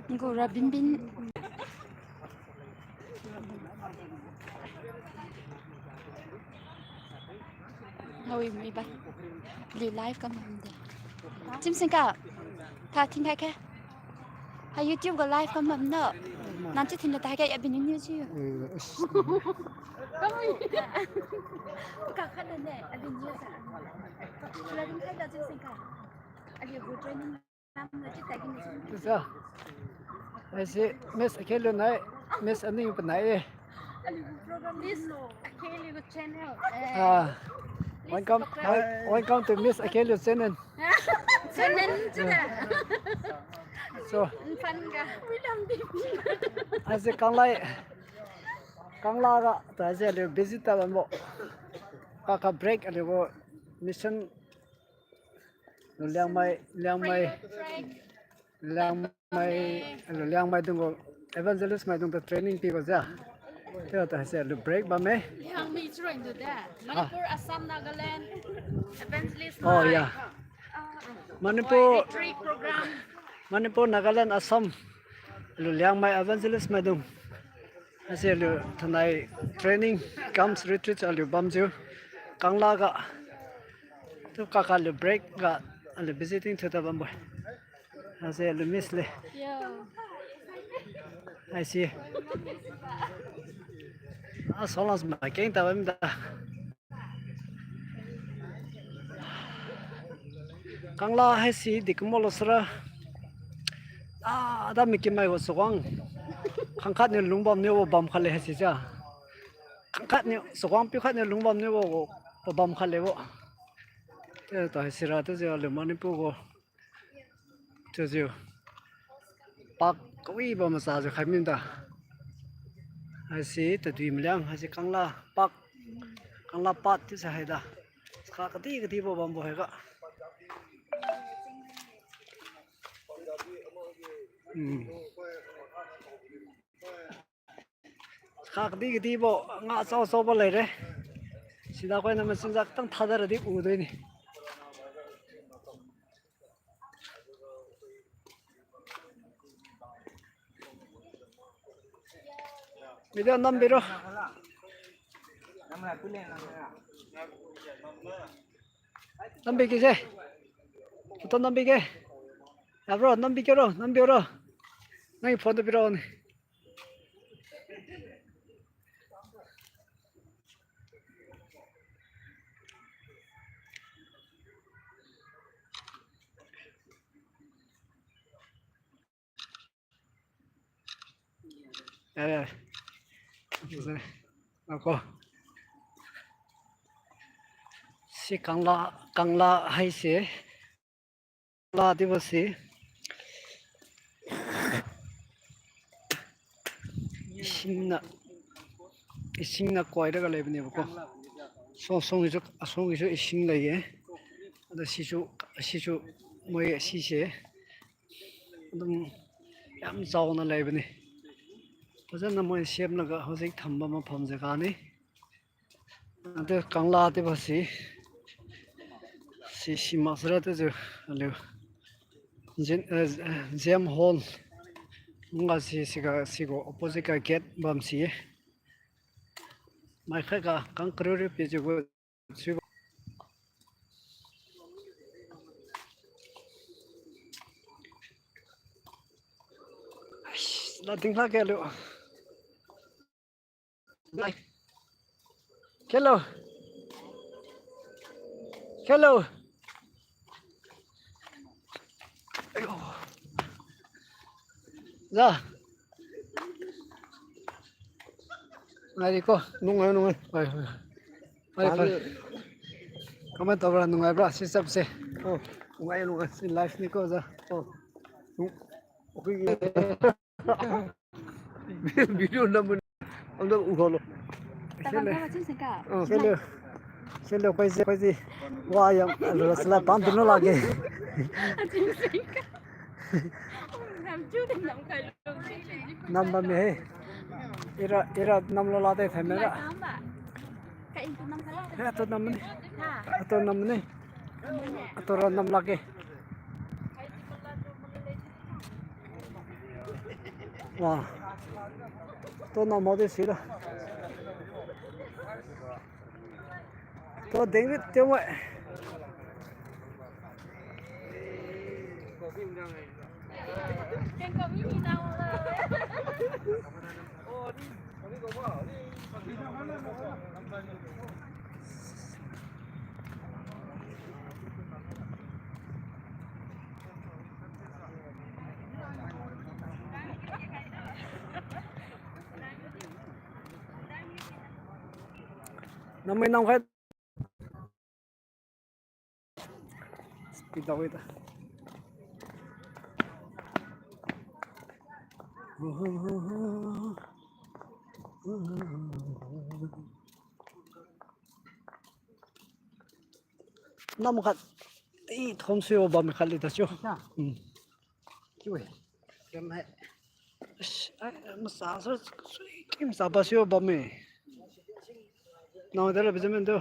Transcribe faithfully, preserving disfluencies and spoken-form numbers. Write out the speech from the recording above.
Ngura binbin. Hawi mi ba. Li live kam de. Chim sing ka. Tha thing khai khe. Ha YouTube ga live kam mam no. Nan chi thin la ta khe ya bin ni chi. Ka kha de ne, a bin ni sa. La ding khai da chim sing ka. Ali gu training. Tusa. Haise Miss Akhelu nai, Miss Aning panai e. Miss Akhelu channel. Ah. Welcome, wel-, welcome to Miss Akhelu channel. Channel channel. So. Fun ga. Haise Kanglai, Kangla ga, ta haise aliu visit ta bambo. Kaka break aliu mission Liangmai, Liangmai, Liangmai, Liangmai dung gu evangelist maidung tu training pibo ja. Tio ta se lu break bamme. Liangmai churoi du de. Manipur, Assam, Nagaland, evangelist. Oh, yeah. Manipur, retreat program. Manipur, Nagaland, Assam. Lu Liangmai evangelist maidung. Haise lu thanai training comes retreat aliu bamjiu. Kangla ga. Tu kaka lu break ga, aliu visiting thiuta bambo. Haise lu miss le. Yo. Haise. Ah, solas ma keng ta bam da. Kangla haise di kumbo lo sara. Ah, da mi kimai gu sukhuang. Khangkhat niu lungbam niu bam khat le haise ja. Khangkhat niu, sukhuang piu khat niu lungbam niu bo, bo bam khat le bo. Te ta haise ra te jiu aliu Manipur gu. Te jiu. Park kawi bam masa jiu khai min da. Haise tadui maliang, haise Kangla Park. Kangla Park ti sa hai da. Kha kati kati bo bambo hai ga. Hmm. Kha kadi kadi bo, nga chao chao bo leire. Sida koi na machinjak tang thada radi u doi ni. Video nam biro. Nambi kise. Photo nambi ke. Ya bro, nambi ke ro, nambi ro. Nang phone tu piro ni. Eh, ako. Si Kangla, Kangla haise. Kangla dibo si. Isingna, isingna koiraga leibane bako. So, song isu, asong isu ising leiye. Ada sisu, sisu moi sise. Adum yam chaona leibane. Fajana moi semlaga hojik thamba mafam jaga ni. Atu Kangla dibo si. Si, si maksara tu jiu aliu. Gym, eh, gym hall. Nga si, siga, sigu opposite ga gate bam si. Mai khat ga kang kariu riu pi jiu gu. Aish, la ding la ke lu. Nai. Hello. Hello. Ayo. Za. Nungai di ko. Nungai, nungai. Oi, oi. Oi, oi. Comment tabra nungai bra, si sab se. Oh, nungai, nungai. Si live ni ko za. Oh. Okay. Video namun. Ang dah uhalo. Hello. Hello. Hello, koi si, koi si. Wa yang, alo sala pan tu no lagi. Nam bam ni he. Ira, ira nam lo la de thai mera. He, ato nam ni. Ato nam ni. Ato ra nam lagi. Ma. To na mo de si da. To deng ri te wai. Namai nam khai. Speed dao wi ta. Nam khat. Ei, thom sui o bam khat li ta chiu. Sa? Hmm. Chiu e. Kem hai. Ai, masa sa sui kim sa ba sui o bam e. Nang dera bijamin tu.